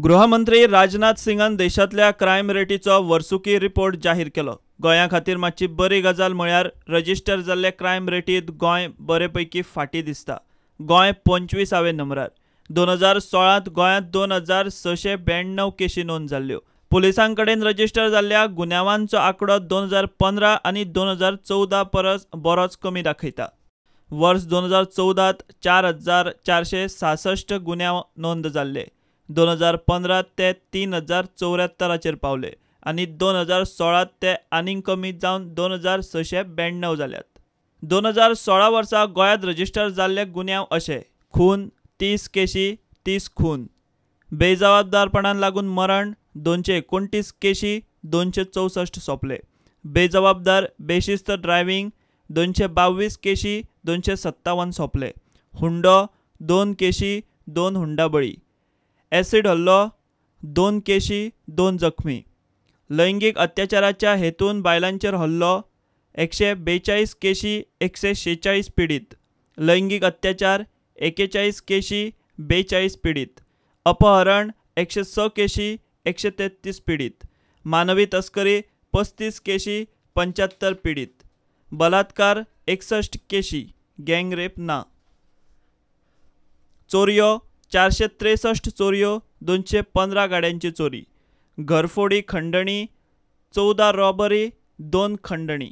गृहमंत्री राजनाथ सिंगान देशांतल्या क्रायम रेटीचो वर्सुकी रिपोर्ट जाहीर केलो. गोंया खातीर मात्शी बरी गजाल म्हळ्यार रजिस्टर जाल्ले क्रायम रेटींत गोंय बरे पैकी फाटीं दिसता. गोंय 25व्या नंबरार. 2016 गोंयांत 2692 केशी नोंद जाल्ल्यो. पुलिसां कडेन रजिस्टर जाल्ल्या गुन्यांवांचो आंकडो 2015 आनी 2014 परस बरोच कमी दाखयता. वर्स 2014 4466 गुन्यांव नोंद जाल्ले. 2015 ते 3074 पावले आनी 2016 ते आनीक कमी जावन 2692 जाल्यात. 2016 वर्सा गोंयांत रजिस्टर जाल्ले गुन्यांव अशे: खून 30 केशी, 30 खून; बेजबाबदारपणान लागून मरण 229 केशी, 264 सोंपले; बेजबाबदार बेशिस्त ड्रायव्हींग 222 केशी, 257 सोंपले; हुंडो 2 केशी, 2 हुंडा बळी; ॲसिड हल्लो 2 केशी, 2 जखमी; लैंगीक अत्याचाराच्या हेतून बायलांचेर हल्लो 142 केशी, 146 पिडीत; लैंगीक अत्याचार 41 केशी, 42 पिडीत; अपहरण 106 केशी, 133 पिडीत; मानवी तस्करी 35 केशी, 75 पिडीत; बलात्कार 61 केशी, गँगरेप ना; चोरयो 463 चोरयो, 215 गाड्यांची चोरी; घरफोडी खंडणी 14 रॉबरी, 2 खंडणी.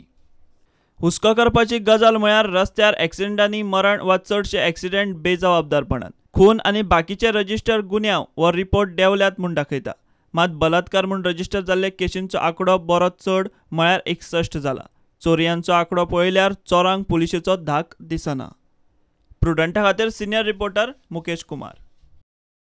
हुस्को करपाची गजाल म्हळ्यार रस्त्यार एक्सिडेंटांनी मरण वा चडशे एक्सिडेंट बेजबाबदारपणान, खून आनी बाकीचे रजिस्टर गुन्यांव हो रिपोर्ट देंवल्यात म्हूण दाखयता. मात बलात्कार म्हूण रजिस्टर जाल्ले केशींचो आंकडो बरो चड म्हळ्यार 61 जाला. चोरयांचो आंकडो पळयल्यार चोरांक पुलिशेचो धाक दिसना. प्रुडंटा खातीर सिनियर रिपोर्टर मुकेश कुमार.